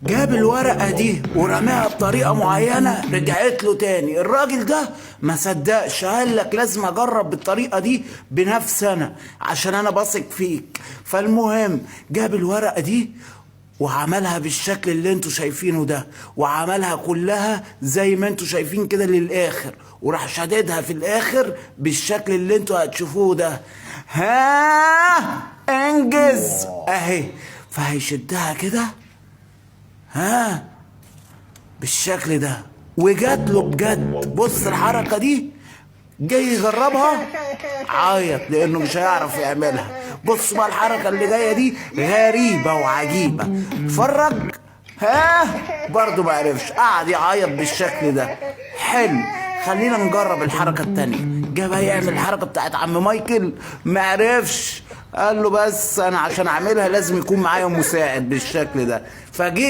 جاب الورقة دي ورماها بطريقة معينة، رجعت له تاني. الراجل ده ما صدقش، قال لك لازم اجرب بالطريقة دي بنفسي انا عشان انا بثق فيك. فالمهم جاب الورقة دي وعملها بالشكل اللي انتوا شايفينه ده، وعملها كلها زي ما انتوا شايفين كده للاخر، وراح شددها في الاخر بالشكل اللي انتوا هتشوفوه ده. ها انجز اهي. فهيشدها كده ها بالشكل ده، وجات له بجد. بص الحركة دي جاي يجربها عيط لانه مش هيعرف يعملها. بص بقى الحركة اللي جاية دي غريبة وعجيبه. اتفرج ها، برضه ما عرفش، قعد يعيط بالشكل ده. حلو، خلينا نجرب الحركة التانية. جاب يعمل الحركة بتاعت عم مايكل، ما عرفش. قال له بس انا عشان اعملها لازم يكون معايا مساعد بالشكل ده. فجه